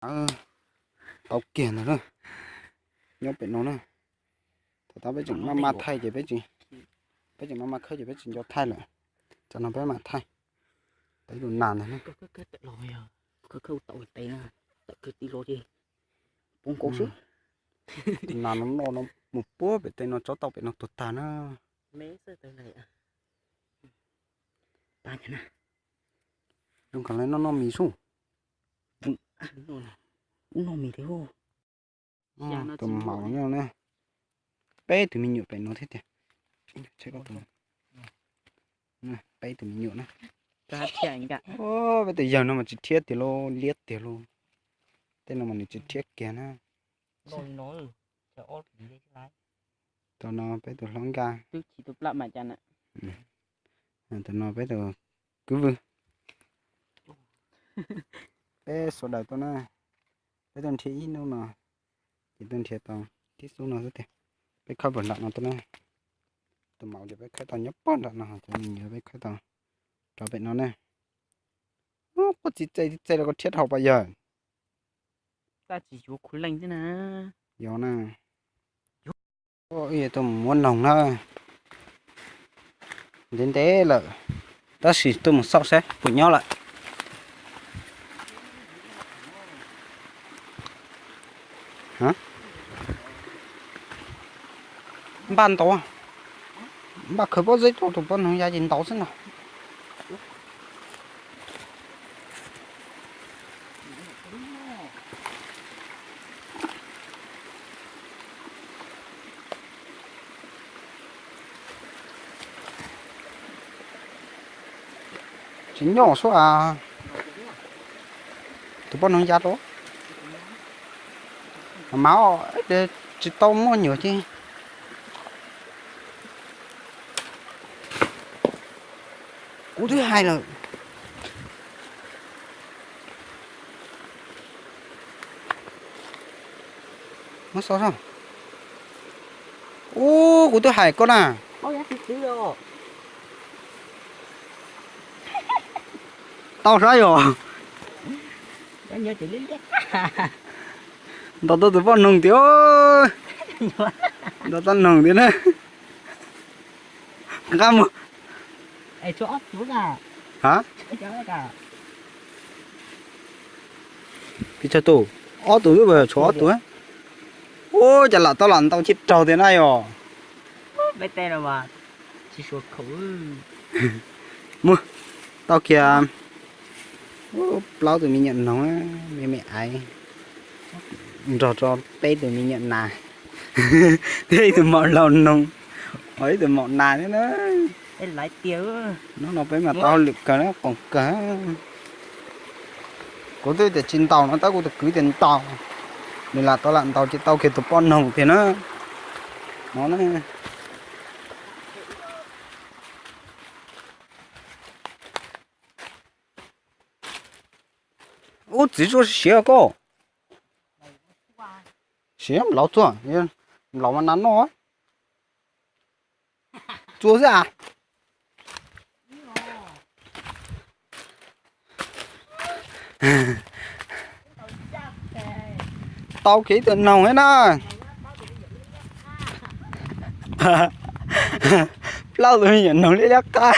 Tau kiag ntawd na, nyob pem no na. Thaum tab peb tseem maj maj thaij ces peb tseem, peb tseem maj maj khawb ces peb tsis nco thaij lawm. Tsam no peb mam thaij. Tau ib tug nas ntag na. Tus nas no noj no mus puag pem tej no tsob tauj pem no tuag tag na. Zoo nkaus li noj noj mis sub. Tus maum nyob na. Peb tus me nyuam pem no thiab tiag. Peb tus me nyuam na. Peb tus yawg no mas tsis rhiab tiag lauj, liab tiag lauj. Tej no mas nws tsis rhiab kiag na. Tam no peb tus hlob nkaj. Tam no peb tus kwv vwj. Peb sawv daws tuaj na, peb tuaj nrhiav ib hnub no, ces tuaj nrhiav tau tib xub no xwb tiag. Peb khawb puag nram no tuaj na, tus maum ces peb khawb tau nyob puag nram no, cov me nyuam peb khawb tau rov pem no na. Puag txiv txej txiv txej los koj rhiab dhau pas yawg. Yog na. Wb yuav tuaj mus muab noog na. Ntev ntev lawm, tab sis tuaj mus xauj saib puas nyob lawm. Npaj ntaus, npaj khaws pob zeb rau tus poj noog ya ces ntaus xwb no. Tsis nyuaj sub as. Tus poj noog ya rau mas tsis tau muaj nyuam ces. Kuv twb hais lawm. Muab xauj. Ub, kuv twb hais koj na. Tau saib yog. Ntaus tau tus poj noog tiag. Ntaus tau noog tiag na. Nqa mus. Hab, peb tsawg tus? Ob tug xwb, tshuav ob tug. Ub, cas lam tau lam ntaus cib raug tiag na yog. Mus, tau kiag plaub tus me nyuam noog, me me aiv, nrog rau peb tus me nyuam nas, thiab ib tug maum laus noog, ho ib tug maum nas thiab na. Hnub no peb mas tau hauj lwm kawg na, qoom kawg. Kuv twb tias tsis ntaus no tab kuv tus kwv tias ntaus, nws lam tau lam ntaus ces tau kiag tus poj noog tiag na. No na. Ub, txiv zuaj siav koj. Siav nplaum txuag, nplaum mas nas noj. Txuag xwb as. Tau kiag ib tug noog thiab na. Plaub tus me nyuam noog liab liab qab.